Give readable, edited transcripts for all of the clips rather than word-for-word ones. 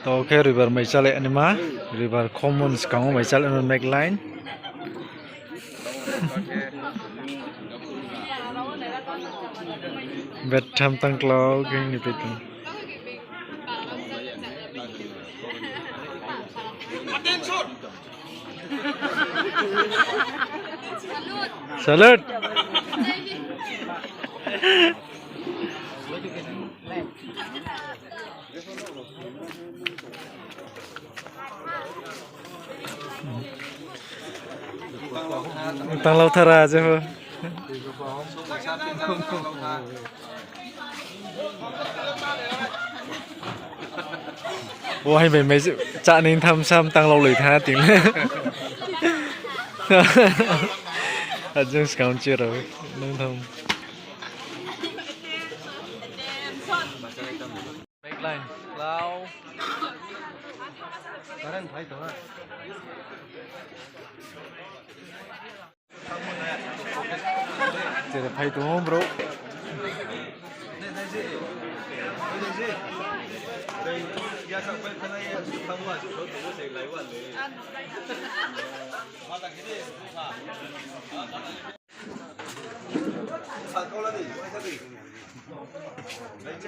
To khe river mai chale anima river common swkango mai chale make line. Betham tangklo king ni pitung. Salute. Tang lau thara je ho. Ủa hay mấy mấy chạ nên thăm sam tăng lâu lấy tha tiếng à dương scout chưa rồi nâng thăm Backline lao Chere phai tu bro.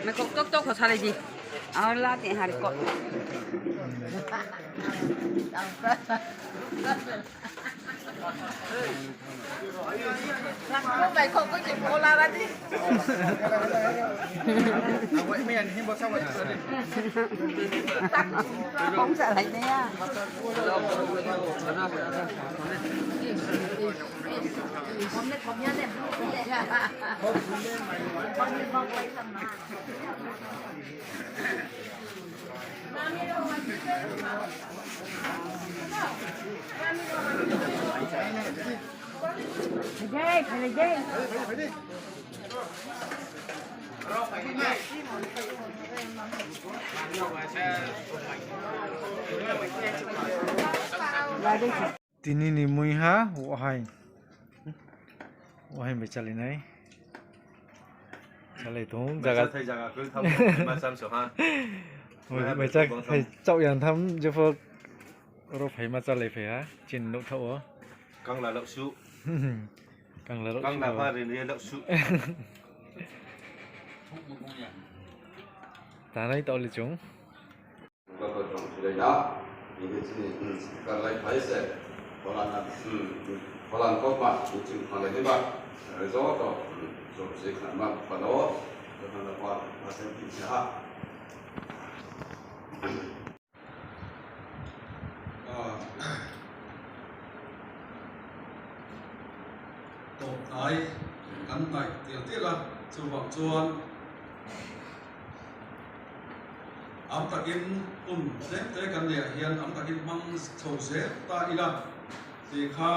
Mày có tốt tốt khó sao gì? À la tiền hà đi cọ. Không sợ lại nè. Tini ni muiha wahai. Wahai mai chalinai. Chalai tung jaga thay jaga cứ thăm mà sam sửa ha. Mày chắc thầy chậu yàn thăm cho phơ ro phải mà chalai phải á chin nụ thậu á. Căng là lậu su. Càng là lậu Căng là hoa thì lậu su. Ta này tao lấy chúng. Tawp hnai kan hnaih tial tial a, chuvang chuan am takin hun tlem te kan neih ah hian am takin hmang chho zel ta ila tih kha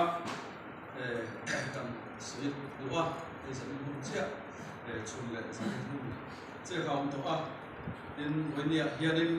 kan sawi duh a, hei zanin hun chiah chhun leh zanin hun chiah kha a awm tawh a, tin vawinia hianin.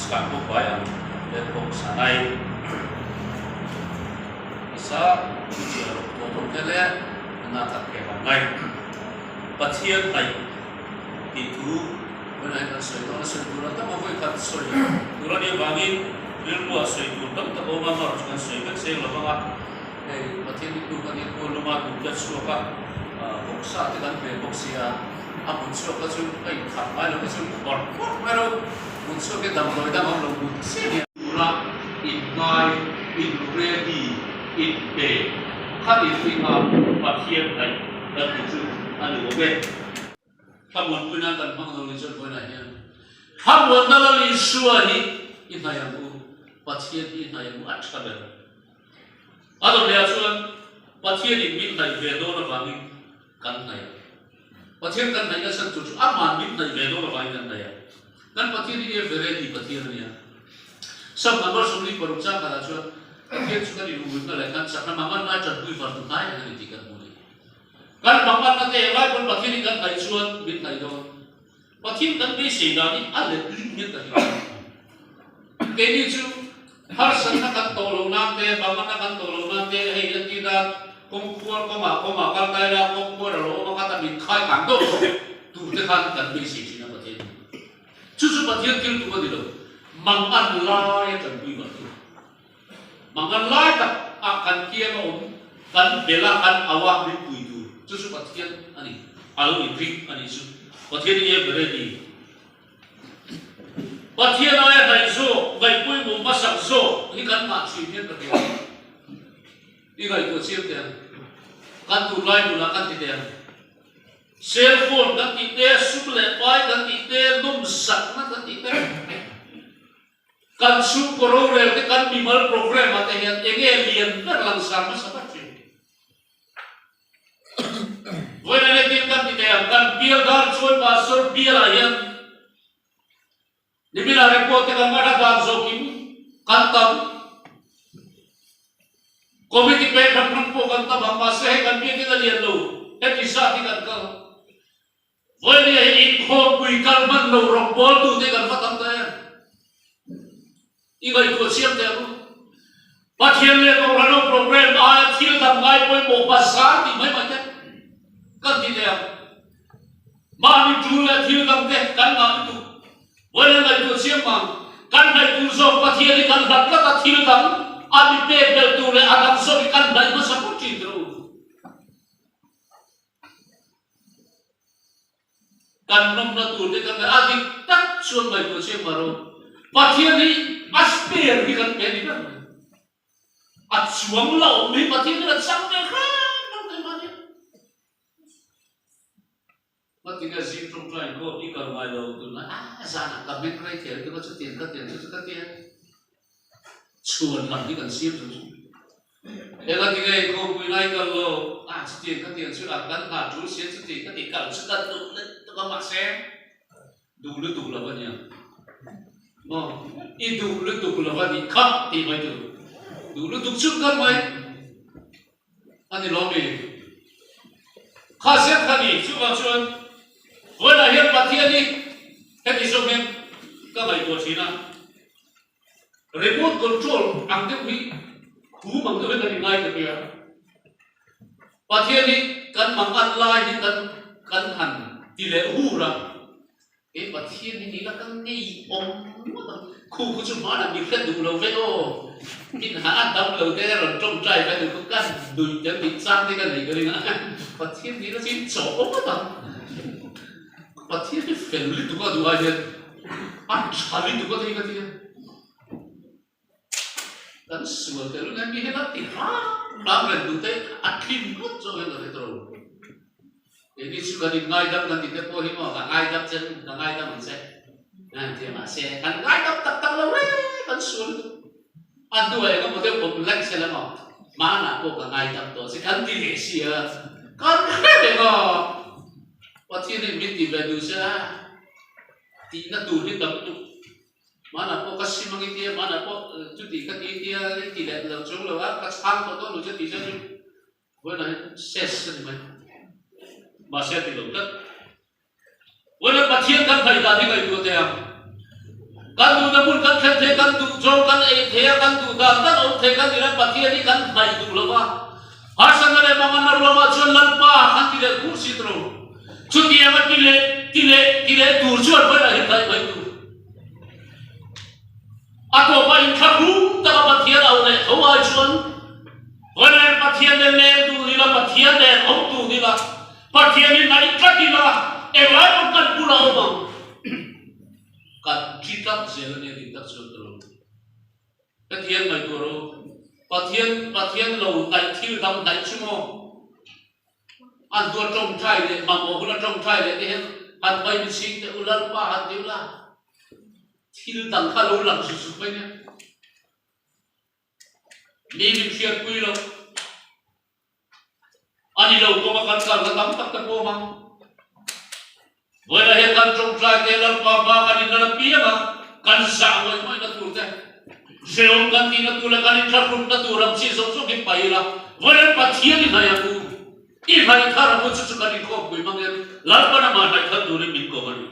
Chhak bawk bai ang leh bawk sanai isa chu chiah rawh tawh tawh te leh na tak ke vang ngai Pathian hnaih tih thu vawiin ah hian kan sawi dawn a sawi tur a tam a vawi khat sawi tur a nih avangin rilru ah sawi tur tam tak a awm a amaherawhchu kan sawi vek seng lo vang a hei Pathian hi hnu kan inkual lum a duh te a chhuak a bawksa te kan ve bawk si a. A hmun chhuak kha chu ka inkhap ngai lo kha chu bawrh bawrh mai ro hmun chhuak hi damdawi dang awm lo hmun chiah hian. Tura inngai, inready, inpe khat in hi kha Pathian hnaih kan tih chu a ni awm e. Thlamuanpui nan kan hmang lo ni chuan vawiinah hian Thlamuanna Lal Isua hi i hnaih ang u, Pathian hi i hnaih ang u a tha ber. A dawtlehah chuan Pathianin min hnaih ve dawn avangin kan hnaih a. Pathian kan hnaih nasa tur chu amah min hnaih ve dawn avangin kan hnaih a. Kan Pathian hi Eveready Pathian a nia. Psalm number 46 chang khatah chuan Pathian chu kan inhumhimna leh kan chakna mangan lai tanpui var tu hnai reng a ni tih kan hmu a ni. Kan manganna te englai pawn Pathian hi kan hnaih chuan min hnaih dawn. Pathian kan beisei dan hi a let ling hian ka hria. Keini chu harsatna kan tawh loh nan te, manganna kan tawh loh nan te, hei a ti dan kawngkhuar kawngah kawngah kal ta ila, kawngkhuar a lo awm a kha ta min khai kang deuh tawh tur te khan kan beisei thin a Pathian hi. Chu chu Pathian thil tum a ni lo, mangan lai a tanpui vah chu. Mangan lai tak ah kan kiang a awm, kan bel a, kan au a, min pui tur. Chu chu Pathian a ni, a lo inring a nih chu. Pathian hi enge ber e ni? Pathian aia hnaih zawk, ngaihpawimawh hmasak zawk hi kan ngah thin hian ka hria. I ngaihtuah chiang teh ang. Kan tunlai nunah kan ti teh ang. Cell phone kan tih te, sum leh pai kan tih te, nawmsakna kan tih te, kan chhungkaw rorel te, kan mimal program ah te hian enge lian ber langsar hmasa ber thin. Vawiin a netin kan ti thei ang, kan bial dar chuan Pastor bialah hian niminah report te kan ngaihla dan zawkin kan tam. Committee pek hran hran pawh kan tam ang, mahse hei kan biakin a lian lo, heti zat hi kan kal. Vawiin hi inkhawmpui kal hman lo rawngbawltute kan va tam ta em? I ngaihtuah chiang teh ang u. Pathian leh Kohhran ho program aia thil dang ngai pawimawh bazar tih mai mai te kan ti teh ang. Mahni tul leh thil dang te kan ngah lutuk. Vawiin a ngaihtuah chiang mang. Kan hnaih tur zawk Pathian hi kan hlat tlat a, thil dang a mi pek belh tur leh a dang zawk hi kan hnaih hmasa phawt thin teh u. Kan nawmna tur te kan a dik tak chuan ngaihtuah chiang mar u. Pathian hi a spare hi kan pe a ni ber mai. A chuang la awm hi Pathian hian a chang ve hram hram thei mahni. Ngatinge zing tawngtai inkhawm i kal ngai lo tunlai a zanah ka meng rei thei ang tuma chutiang ka tiang chu chu ka tia. Chhuan lam hi kan siam chu chu. Eng a ti nge khawmpui ngai kal lo a chutiang ka tiang chu a kan hna tul sia chuti ka ti kal chu kan duh lutuk a mahse duh lutuk lo a nia maw i duh lutuk lo a nih kha tih mai tur duh lutuk chu kal mai a ni lawm i kha zet kha ni chuvang chuan vawiinah hian Pathian hi heti zawng hian ka ngaihtuah thin a. Remote control ang deuh hi khum ang deuh hi kan inngai ta nia. Pathian hi kan mangan lai hi kan kan han ti leh hur a, kei Pathian hi ni la ka ngei awm ngawt ang, khu khu chu hmanah mi hre duh lo ve aw, min han a dam lo te rawn tawngtai ve duh khu ka nuih tel tih chang te ka nei ka ring a, Pathian ni la chu in chawh awm ngawt ang. Pathian hi fel lutuk a duh ai hian a tha lutuk a tih ka ti a, kan sual tel nge mi hian a ti hram hram reng duh te a thlin ngawt zawk hian ka hre ta lo. Keini chu kan inngaidam kan tih te pawh hi maw ka ngaidam che ka ngaidam ang che tia mahse kan ngaidam tak tak lo reng kan sual lutuk. A hnuah eng emaw deuh awm lek se la maw hmanah pawh ka ngaidam tawh che kan ti leh si a, kan hre reng a. Pathian hi min ti ve duh se a, tihna tur hi tam lutuk. Hmanah pawh ka sim ang i tia, hmanah pawh chuti ka ti i tia, i ti leh lo chung lo a, ka chhang tawh dawn lo che tih che chu vawiinah hian ses a ni mai. Mahse a ti lo tlat. Vawiinah Pathian kan hnaih dan hi ngaihtuah teh ang. Kan duhna hmun kan thlen thei, kan duh zawng kan ei thei a, kan duh dan dan awm thei kan nila Pathian hi kan hnaih duh lo va. Harsatna leh manganna ruamah chuan Lalpa kan ti leh kur si tawh lo. Chutianga ti leh ti leh ti leh tur chuan vawilah hian hnaih mai tur. A tawpah inthlahrung taka Pathian auh leh tho ai chuan vawilah hian Pathian nen leng duh nila, Pathian nen awm duh nila, Pathian hi hnaih tlat ila englai pawn kan bulah awm ang. Kan thi tlat zel a nia tih tak chuan ka lo Pathian ngaihtuah rawh u. Pathian Pathian lo hnaih thil dang hnaih chu maw? An hnua tawngtai leh mamawh huna tawngtai leh te hian han mai mi chhing teh u Lalpa han ti ula thil dang kha lo lang zut zut mai nia. Mi min hriatpui lo. A ni lo kawng a kan kalna tam tak te pawh a. Vawilah hian kan tawngtai te Lalpa hma kan inlan apiang a, kan zah ngawih ngawihna tur te, hrehawm kan tihna tur leh kan inthlahrunna tur ang chi zawng zawng hi paih ila, vawilah Pathian i hnaih ang u, i hnaih thar ang u chu chu kan inkhawmpui hmang hian Lalpan amah hnaih thar turin min kawm a ni.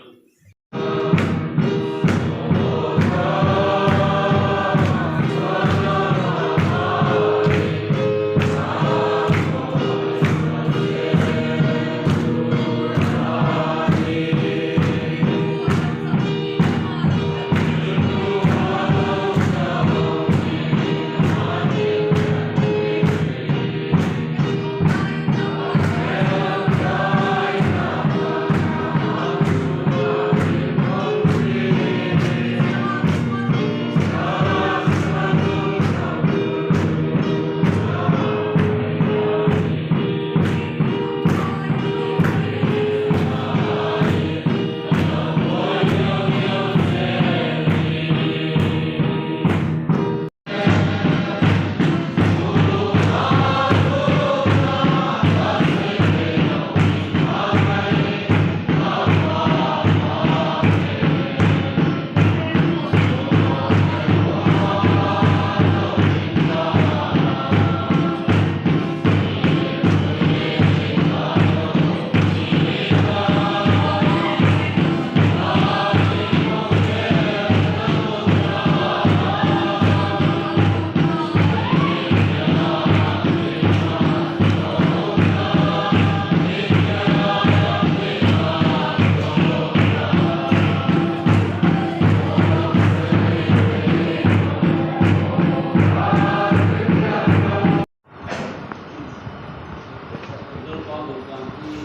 Lalpa dawhkan hi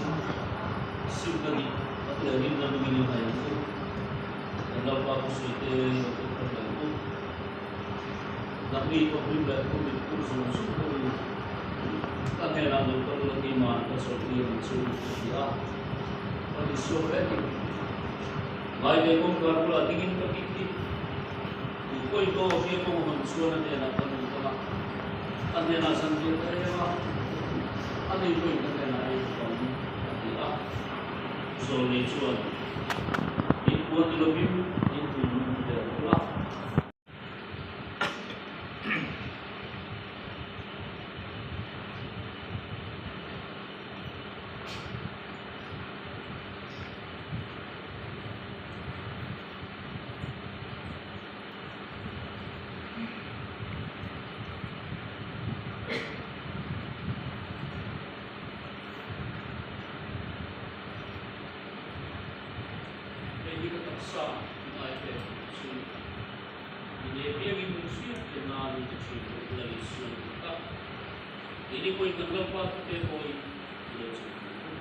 simna dik tak leh rinna nungin in ei ang u. Kan Lalpa thusawi te lo tawp thar leh ang u. Nangni thawhrim leh phurrit phur zawng zawng pawh in ka hnenah lo kal ula keimah ka chawlhtir ang chu a ti a. Kan Isua vekin Ngaite kawngkar bulah dingin ka kik hi. Tu pawhin ka aw hria kawng a hawn chuan a hnenah ka lut ang a, a hnenah zanriah ka ei ang a, a nei pawhin ka hnenah ei bawk ang, a ti a. Zawlnei chuan, In puan ni lovin in thinlung vel ula. Hei hi ka taksa ngai te chu i nei piangin min hriat te nan i ti thin lo la Isua ni tak. Keini pawhin kan Lalpa thute pawhin i lo chhun thei ang.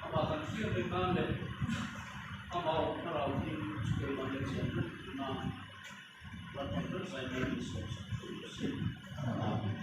Amah kan hriat reng nan leh amah awm thlarau hi chu keimah hian chian vek tih nan Lalpan ber zai mai min sawm sak thei lo si. Amen.